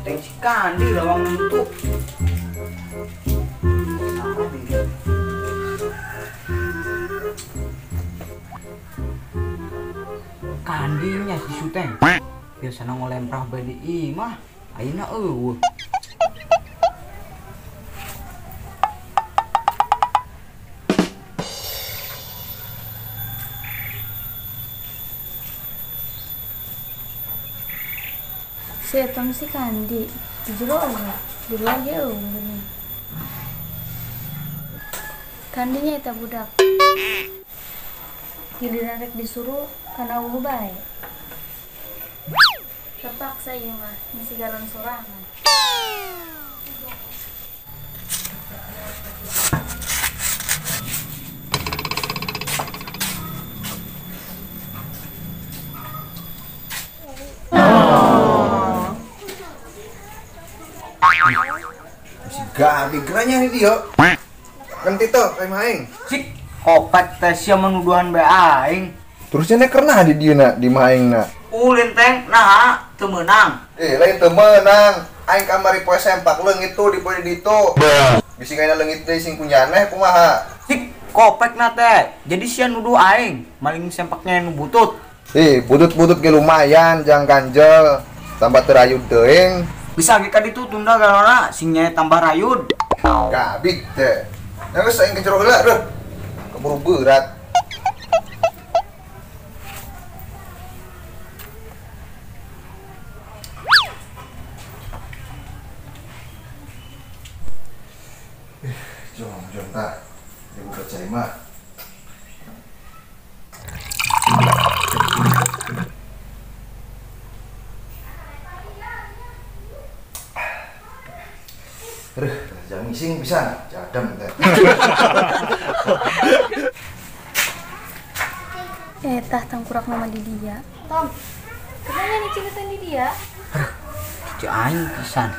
Suteng si Kandi lawang tutup. Kandinya si Suteng. Biasana ngolemprah bae di imah, ayeuna eueuh. Si Etom si Kandi, di jero eueuh, di luar ge eueuh geuning. Kandinya eta budak. Giliran rek disuruh kana eueuh bae. Terpaksa ieu mah ngisi galon sorangan. Si gabi geranya nih dia. Kan tito kayak maing. Cik, kopet teh sia menuduhan bae aing. Terusnya nek kena di dieu na di maing na. Ulin teng nah teu meunang. Lain teu meunang. Aing kamari poe sempak leungit tuh di poe ditu. Bisi ngaina leungit deui sing kunyaneh kumaha. Cik, kopek na teh. Jadi sia nuduh aing maling sempaknya nu butut. Butut-butut ge lumayan jang ganjel. Tambah teu rayud teuing. Bisa ge ka ditu tunda galona sing nyae tambah rayud. Gabig teh. Geus aing ke jero heula deuh. Keburu berat. Jom tah. Dibuka cai mah. Aduh, jam ngising pisan, jadem teh. Tah tangkurak nama di dia. Tom, kenapa nih cingketan di dia? Aduh, cici aing pisan.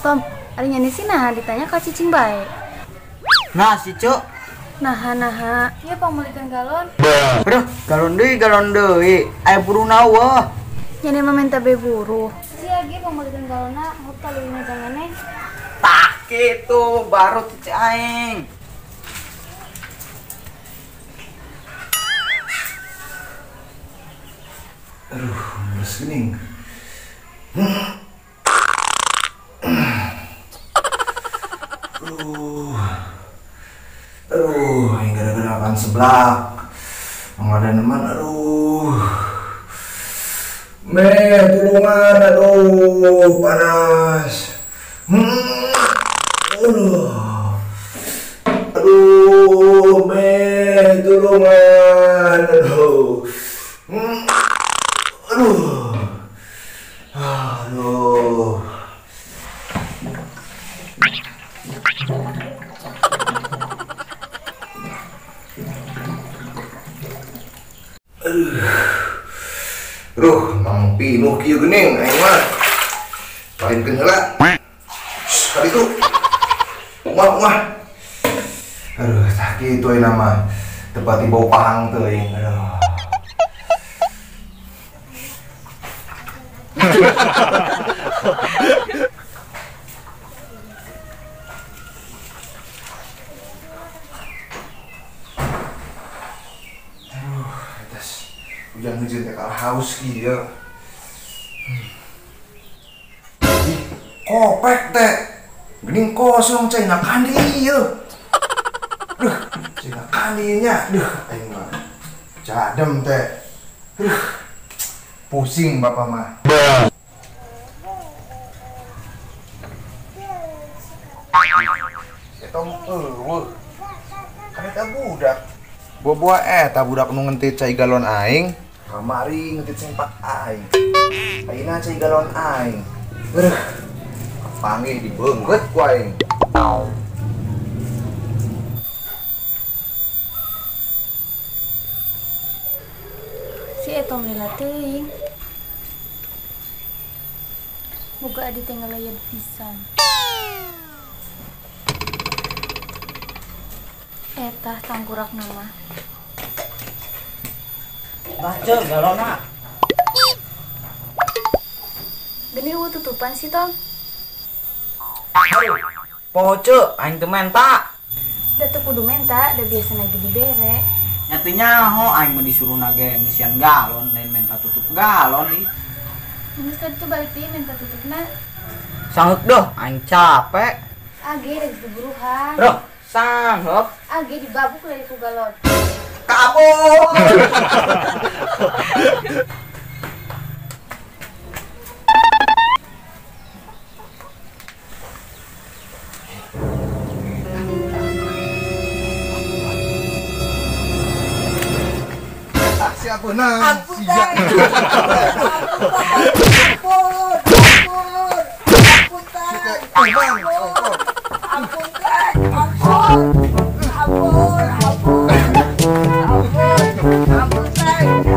Tom, ari nyani sih nah ditanya ka cicing bae. Nah, si Cuk. Nah, ieu pangmeulikeun galon. Aduh, galon deui. Aya buruh na eueuh. Nyani mah minta be buruh. Sia ge pangmeulikeun galonna, hop taleuwihna janganeh. Tah kitu baru cici aing. Aduh, geus geuning. Aduh, aing gara-gara makan seblak. Ada neman, aduh. Meh, tulungan, aduh, panas. Aduh. Aduh, meh, tulungan, aduh. Aduh. Aduh. Aduh, mang pinuh kieu geuning aing mah. Palinkeun heula. Kali itu. Kumaha. Aduh, tah kitu ayeuna mah. Tepati bau pahang teuing. Aduh. Aduh, atas hujan hujan teh kalah haus kieu. Kopek teh. Geuning kosong cai na kandi ieu. Duh, cai na kandi nya. Duh, aing mah jadem teh. Duh. Pusing bapak mah. Eta eueuh. Kan eta budak. Boboa eta budak nu ngentit cai galon aing, kamari ngentit sempak aing. Ayeuna cai galon aing. Aduh. Panggih dibeungkeut ku aing. Si Etom lila teuing. Boga adi teh ngalayad pisan. Eta tangkurak nama. Baca galona. Geni eueuh tutupan sih, Tom. Poce aing teu menta. Da teu kudu menta, da biasa lagi dibere. Nya teu nyaho aing mah disuruh nage ngisian galon lain menta tutup galon ih. Geus tadi tuh balik deui menta tutupna. Sanggeuk deuh aing capek. Age geus diburuhan. Roh, sanggeuk. Age dibabuk dari ku galon. Kabur. Siapa nang? Siap. Ampun, ampun, ampun, ampun, ampun, ampun.